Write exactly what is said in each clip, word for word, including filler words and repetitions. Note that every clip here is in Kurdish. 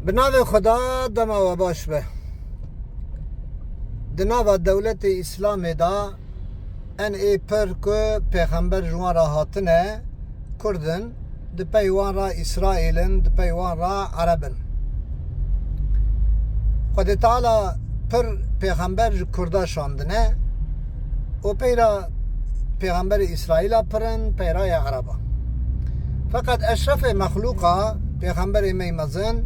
Bi navê Xweda, dema we baş be. Di nava dewletê Îslamê de en ê pir ku pêxember ji wan re hatine, Kurd in, di pey wan re Îsraîl in, di pey wan re Ereb in. Xwedê Teala pir pêxember ji Kurda şandine û peyra pêxemberê Îsraîla pir in, peyra ya Ereba. Feqet eşrefê mexlûqa, pêxemberê me yê mezin,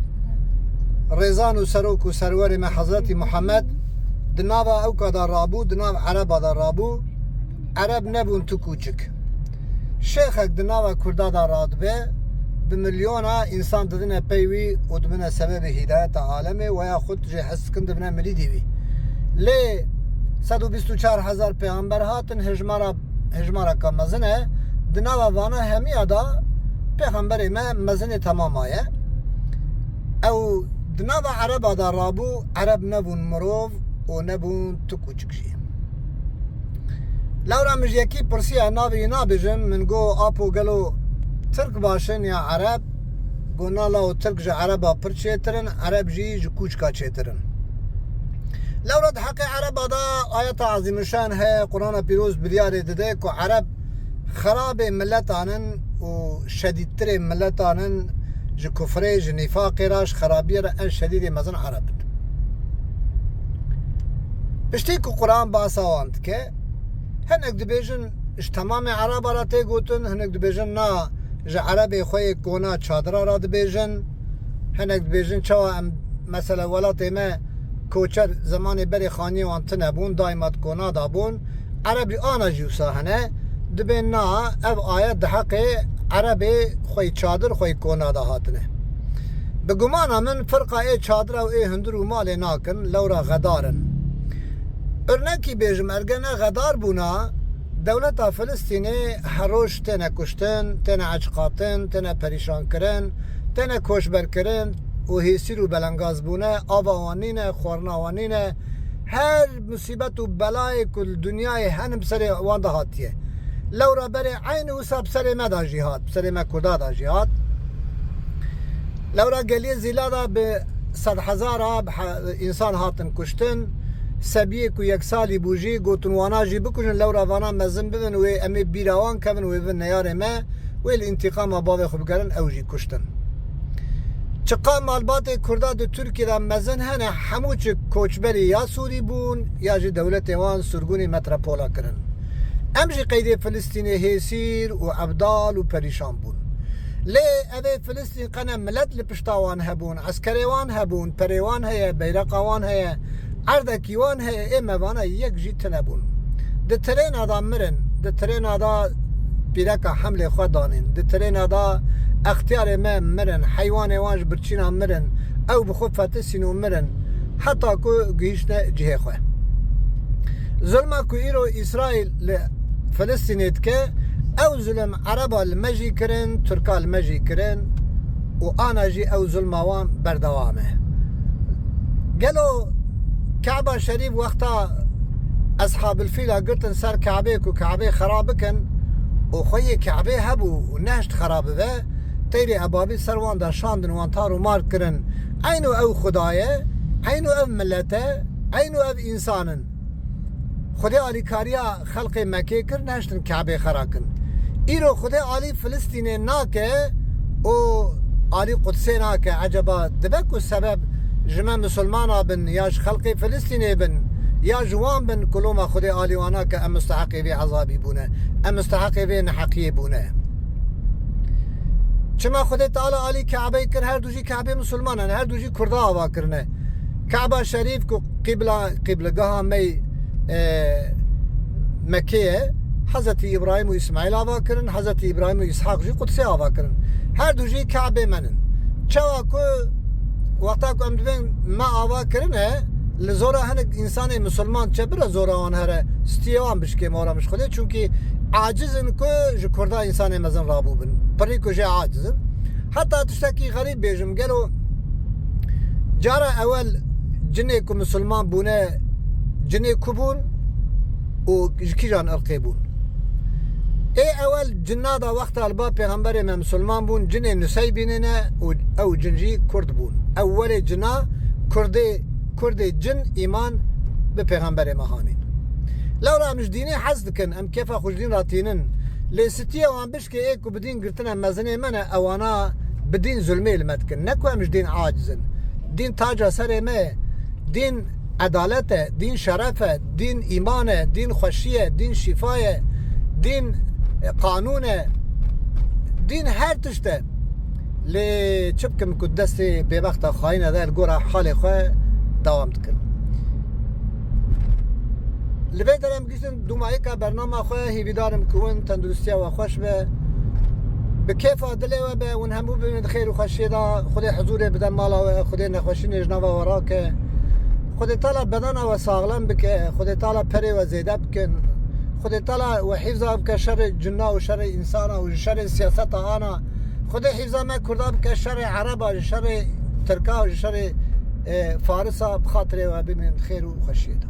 rêzan û serok û serwerê me Hezretî Muhammed di nava ewka de rabû, di nav Ereba de rabû. Ereb nebûn tu kûçik. Şêxek di nava Kurda de radibe, bi milyona însan didine pey wî û dibine sebebê hîdayeta alemê, weya xwe jê hez dikin dibine mirîdî wî. Lê sed û bîst û çar hezar pêxember hatin, hejmara, hejmareka mezin e. Di nava vana hemiya de pêxemberê me mezinê temama ye. Ew di nava Ereba de rabû, Ereb nebûn mirov û nebûn tu kûçik jî. Lewra min ji yekî pirsiya navê wî nabêjim, min got, Apo, gelo Tirk baş in ya Ereb? Got, na lawo, Tirk ji Ereba pir çêtir in, Ereb jî ji kûçka çêtir in. Lewra di heqê Ereba de ayeta ezîmuşan heye, Qur'ana Pîroz biryarê dide ku Ereb xerabê miletan in û şedîdtirê miletan in, ji kufrê, ji nîfaqê re, ji xerabiyê re en şedîdê mezin Ereb in. Piştî ku Quran basa wan dike, hinek dibêjin ji temamê Ereba re tê gotin, hinek dibêjin na, ji Erebê xwe yê kona çadira re dibêjin, hinek dibêjin çawa em, mesela welatê me koçer zemanê berê xaniyê wan tune bûn, daîma di kona de bûn. Ereb jî ana jî wisa hene. Dibên na, ev ayet di heqê Erebê xwey çadir, xwey kona de hatine. Bi gumana min firqa ê çadira û ê hundir û malê nakin, lewra xedar in. Örnekî bêjim, erge ne xedar bûna, dewleta Filistînê her roj têne kuştin, têne eciqatin, têne perîşankirin, têne koçberkirin û hêsîr û belengaz bûne, ava wan nîne, xwarina wan nîne, her musîbet û belayê ku li dinyayê henin bi serê wan de hatiye. Lewra berê eynî wisa bi serê me de jî hat, bi serê me Kurda de jî hat. Lewra geliyê Zîla de bi sedhezara bi he-, însan hatin kuştin. Sebiyê ku yek salî bû jî gotin wana jî bikujin, lewra vana mezin bibin, wê em ê bîra wan kevin, wê bibin neyarê me. Wê li întîqama bavê xwe bigerin, ew jî kuştin. Çiqa malbatê Kurda di Tirkiyê de mezin hene, hemû çi koçberî ya Sûrî bûn, ya jî dewletê wan surgûnî metropola kirin. Em jî qeydê Filistînê hêsîr û evdal û perîşan bûn. Lê ev ê Filistîn qene milet li pişta wan hebûn, eskerê wan hebûn, perê wan heye, beyreqa wan heye, erdekî wan heye, ê me vana yek jî tune bûn. Di tirêna de mirin, di tirêna de pîreka hemlê xwe danîn, di tirêna de extiyarê me mirin, heywanê wan ji birçîna mirin, ew bi xwe fetisîn û mirin, heta ku gihîştine cihê xwe. Zulma ku îro Îsraîl li Filistînê dike, ew zulm Ereba li me jî kirin, Tirka li me jî kirin û ana jî ew zulma wan berdewam e. Gelo Keba Şerîf wexta Eshabil Fîla girtin ser Kebê ku Kebê xera bikin û xweyê Kebê hebû û nehişt xera bibe, teyrê ebabîl ser wan de şandin, wan tar û mar kirin. Eyno ew Xuda ye, eyno ev milet e, eyno ev însan in. Xwedê alîkariya xelqê Mekê kir, nehiştin Kebê xera kin. Îro Xwedê alî Filistînê nake û alî Qudsê nake. Eceba dibe ku sebeb ji me misilmana bin, ya ji xelqê Filistînê bin, ya ji wan bin, ku loma Xwedê alî wan nake, em musteheqê vê ezabî bûne, em musteheqê vê neheqiyê bûne. Çima Xwedê Teala alî Kebeyê kir, her du jî Kebê misilman in, her du jî Kurda ava kirine. Keba Şerîf ku qîbla, qîbligeha me yê, e, Mekê ye, Hezretî Îbrahîm û Îsmaîl ava kirin, Hezretî Îbrahîm û Îshaq jî Qudsê ava kirin. Her du jî Kebê me nin. Çawa ku wexta ku em dibên me ava kirine, li zora hinek însanê misilman çe bire zora wan here, stiyê wan bişkê mora min ji Xwedê, çunkî aciz in ku ji Kurda însanê mezin rabû bin. Pirî ku jê aciz in. Heta tiştekî xerîb bêjim, gelo cara ewel cinê ku misilman bûne, cinê ku bûn û ji kîjan irqê bûn? Ê ewel cinna da wexta li ba pêxemberê me misilman bûn, cinê Nuseybînê ne û ew cin jî kurd bûn. Ewelê cina kurdê, kurdê cin îman bi pêxemberê me hanîn. Lewra em ji dînê hez dikin, em kêfa xwe ji dîn re tînin. Lê stiyê wan bişkê ê ku bi dîn girtine mezinê me ne, ewana bi dîn zulmê li me dikin. Ne ku em ji dîn aciz in. Dîn taca serê me ye. Dîn edalet e, dîn şeref e, dîn îman e, dîn xweşî ye, dîn şîfa ye, dîn, e, qanûn e, dîn her tişt e. Lê çi bikim ku destê bêbexta xayîne de li gora halê xwe dewam dikin. Li vê derê em gihîştin dûmayîka bernama xwe, hêvîdar im ku hûn tenduristiya we xweş be. Bi kêfa dilê we be, hûn hemû bibin di xêr û xweşiyê de. Xwedê huzûrê bide mala we, Xwedê nexweşînê ji nava we rake. Xwedê Teala bedena we saxlem bike, Xwedê Teala perê we zêde bikin. Xwedê Teala we hîfza bike şerê cinna û şerê însana û ji şerê siyaseta ana. Xwedê hîfza me kurda bike şerê ereba, ji şerê tirka û ji şerê, e, farisa, bi xatirê we bimînin xêr û xweşiyê de.